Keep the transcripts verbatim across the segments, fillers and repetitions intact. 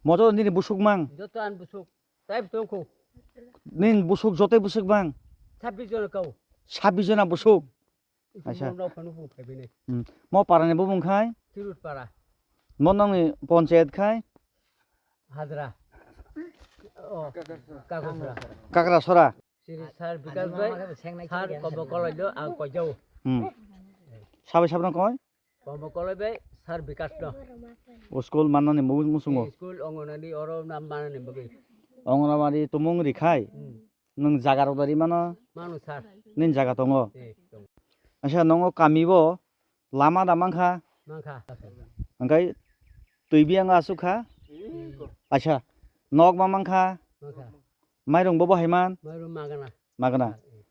Moto nini busuk mang. Joto an busuk. Type tongko. Nini busuk joto busuk mang. Sabbi jona kau. Sabbi jona busuk. Acha. Mo nokphano bung phaibai nai. Hmm. Mo parani bubung khai? Kirut para. Mo nongni ponchayat khai? Hadra. Oh, Kakrasora. Kakrasora. Sir Bikas bai, Sir Kobo Koloi do, ang koi jau. Hmm. Sabai sabno koi? Kobo Koloi bai, Sir Bikas do. O school manani mu-, musungo? School Anganwadi oro nam manani bagwi. Anganwadi tumung rikhai? Hmm. Nwng jaga rok dari mano? Mano, sir. Nini jaga tongo? Eh, tongo. Acha, nongo kami bo lama da mankha? Mankha. Hingkai twi biyango asuk kha? Hmm. Acha, nok ma mankha? Mankha. Mairung bo bo hai man? Mairung magana. Magana. Eh.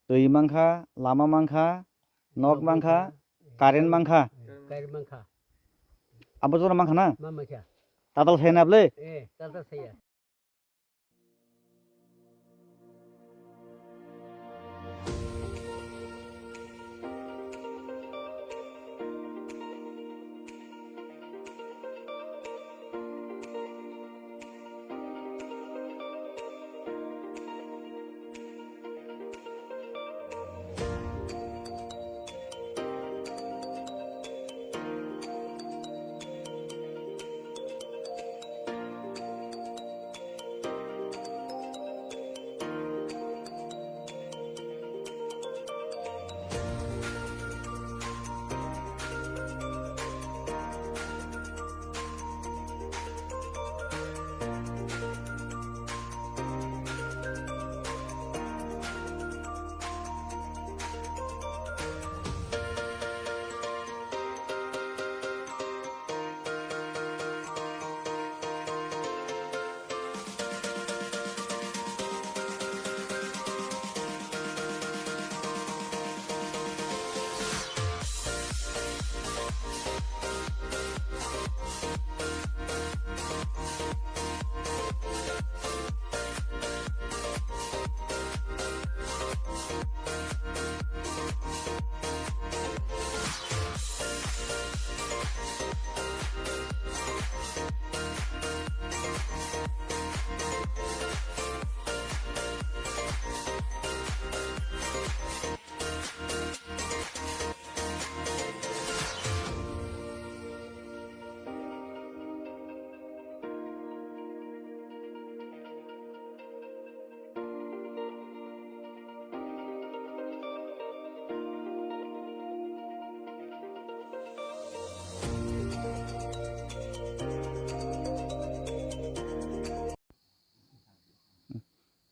Twi mankha, lama mankha, nok mankha, current mankha. Eh, current mankha. Abo jora mankha na? Ma mankha. Tatal sai na ble? Eh, tatal sai ya.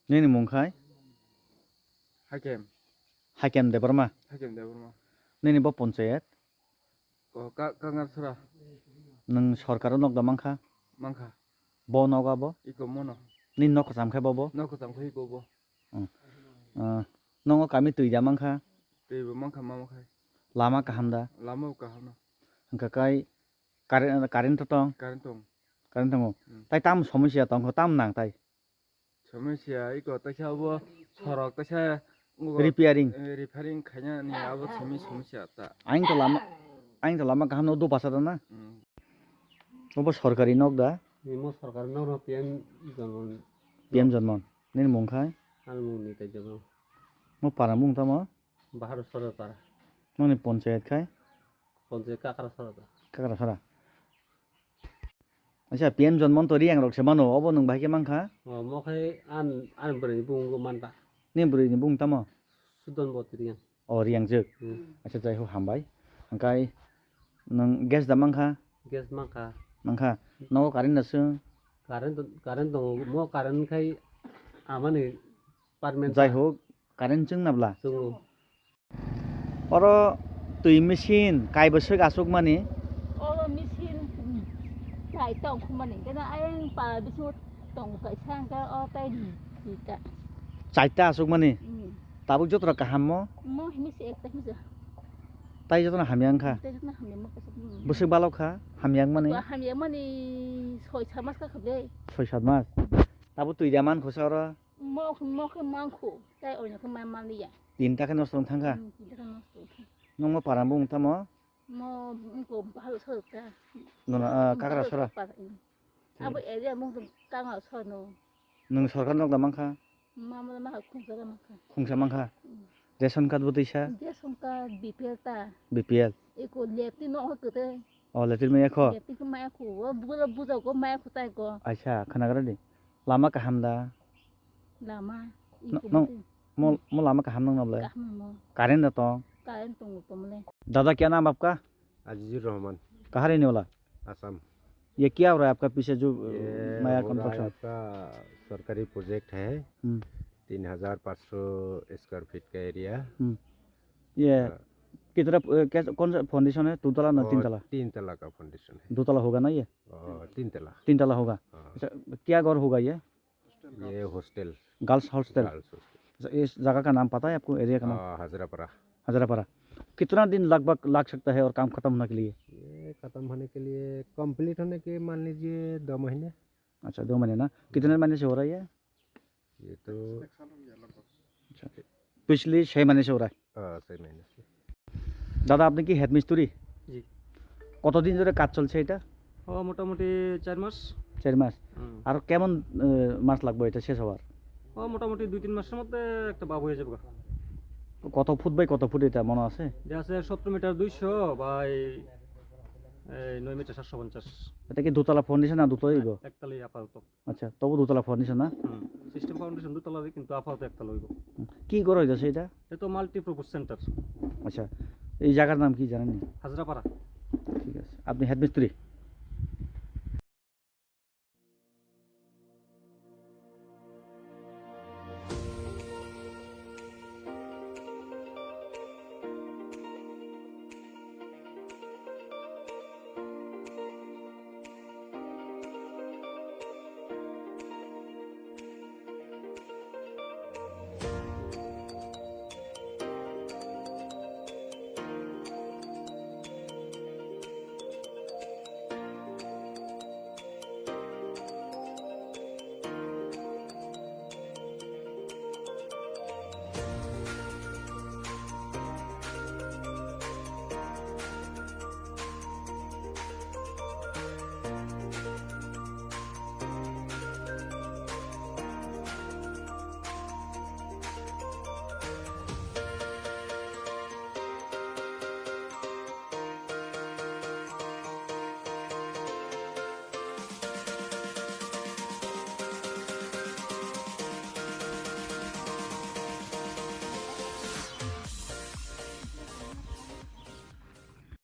Nini mung khai? Hakem. Hakem Debbarma? Hakem Debbarma. Nini bo ponchayat? O, Ka-, Kangarsora. Nwng sorkaro nok da mankha? Mankha. Bo nogo abo? Iko mono. Nini nok kwcham khe bo bo? Nok kwcham khe iko bo. Hmm. Ah, nongo kami twi da mankha? Twi bo mankha, ma mankha. Lama kaham da? Lama bo kaham no. Hwnkha kai current, current to tong? Current tong. Current tongo? Hmm. Tai tam somosya tongkho, tam nang tai? Somosya iko taisa abo sorok taisa repairing. Eh, repairing khaina ni abo simi somosya ta. Aing to lama, aing to lama kaham no do pasa da na? Hmm. Obo sorkari nok da? Nimo sorkari nok no P M Jonmon. P M Jonmon. Nini mung khai? Ani mung ni tai Jonmon. Mo para mung tamo? Bahar Sora para. Noni ponchayat khai? Ponchayat Kakra Sora ta. Kakra Sora. Acha, P M Jonmon to Riyang rok se mano, obo nwng bahai khe mankha? O, mo khai an, an bwrwi ni bung man ta. Ni bwrwi ni bung tamo? Sudon Boti Riyang. O, Riyang jwk. Hmm. Acha, jai ho, hambai. Hwnkhe nwng gas da mankha? Gas mankha. Mankha. Nogo current da swng? Current, current tongo. Mo current khai amani permanent. Jai ho, current chwng na bla? Chwngo. Oro twi machine kai bwswk aswk mani? Oro machine, hmm, kai tong khumani. Kena ayang pa bisingo tong kaisa hwnkhe o tai di ta. Chaita aswk mani? Hmm. Tabuk jotono kaham mo? Mo hini se ekta hini se. Tai jotono hamya wngkha? Tai jotono hamya mo kaisa, hmm. Bwswk balok kha hamya wngmani? Ba hamya wngmani soi sat mas ka kha ble. Soi sat mas? Tabuk twi da man kho sa oro? Mo, mo khe mankho, tai oino khe ma manliya. Tinta khe nosto wng thangkha? Hmm, tinta khe nosto wng thangkha. Nokmo para bung tamo? Mo, wngkho bahai soi ta. Nono, ah, Kakra Sora? Para, hmm. Abo area mung tong kanga sono. Nwng sorkar nok da mankha? Mama ma khungsa da mankha. Khungsa mankha? Mm. Ration card bo tisa? Ration card B P L ta. B P L. Eko lepti no ho kete. O, lepti maya kho? Lepti ko maya kho. O bula buja ko maya kho tai ko. Acha, khana gra di. Lama kaham da? Lama. No, eko no, mati. Mo, mo lama kaham nang na bole? Kaham mo. Current da tong? Current tong to mole. दादा, क्या नाम आपका? अजीजुर रहमान। कहाँ रहने वाला? असम। ये क्या हो रहा है आपका पीछे जो, अ, ये नया हो रहा है कंस्ट्रक्शन? आपका सरकारी प्रोजेक्ट है, हम्म। तीन हज़ार पाँच सौ स्क्वायर फीट का एरिया। हम्म। ये हाँ। कितना, अ, क्या, कौन सा फाउंडेशन है? दो तला ना तीन और तला? तीन तला का फाउंडेशन है। दो तला होगा ना ये? और तीन तला। तीन तला होगा। हाँ। अच्छा, क्या घर होगा ये? ये hostel. Girls hostel? Girls hostel. अच्छा, इस जगह का नाम पता है आपको, एरिया का नाम? हाँ, हजरापारा। हजरापारा। कितना दिन लगभग लग सकता है और काम खत्म होने के लिए? ये खत्म होने के लिए, कंप्लीट होने के मान लीजिए दो महीने। अच्छा, दो महीने ना। कितने महीने से हो रहा है ये? ये तो अच्छा, पिछले छह महीने से हो रहा है। हाँ, छह महीने से। दादा, আপনি কি হেড মিস্ত্রি? জি। কতদিন ধরে কাজ চলছে এটা? ও, মোটামুটি চার মাস। চার মাস। হুম। আর কেমন, আহ, মাস লাগবে এটা শেষ হওয়ার? ও, মোটামুটি দুই তিন মাসের মধ্যে একটা ভাব হয়ে যাবে। কত ফুট বাই কত ফুট এটা মনে আছে? এটা আছে সতেরো মিটার দুইশো বাই এই নয় মিটার সাতশো পঞ্চাশ। এটা কি দোতলা ফাউন্ডেশন না দুতলা হইব? একতলাই আপাতত। আচ্ছা, তবু দোতলা ফাউন্ডেশন না? হুম, সিস্টেম ফাউন্ডেশন দোতলা হবে, কিন্তু আপাতত একতলা হইব। হুম, কি করা হইতাছে এটা? এটা তো মাল্টি পারপাস সেন্টার। আচ্ছা, এই জায়গার নাম কি জানেন নি? হাজরাপাড়া। ঠিক আছে, আপনি হেড মিস্ত্রি?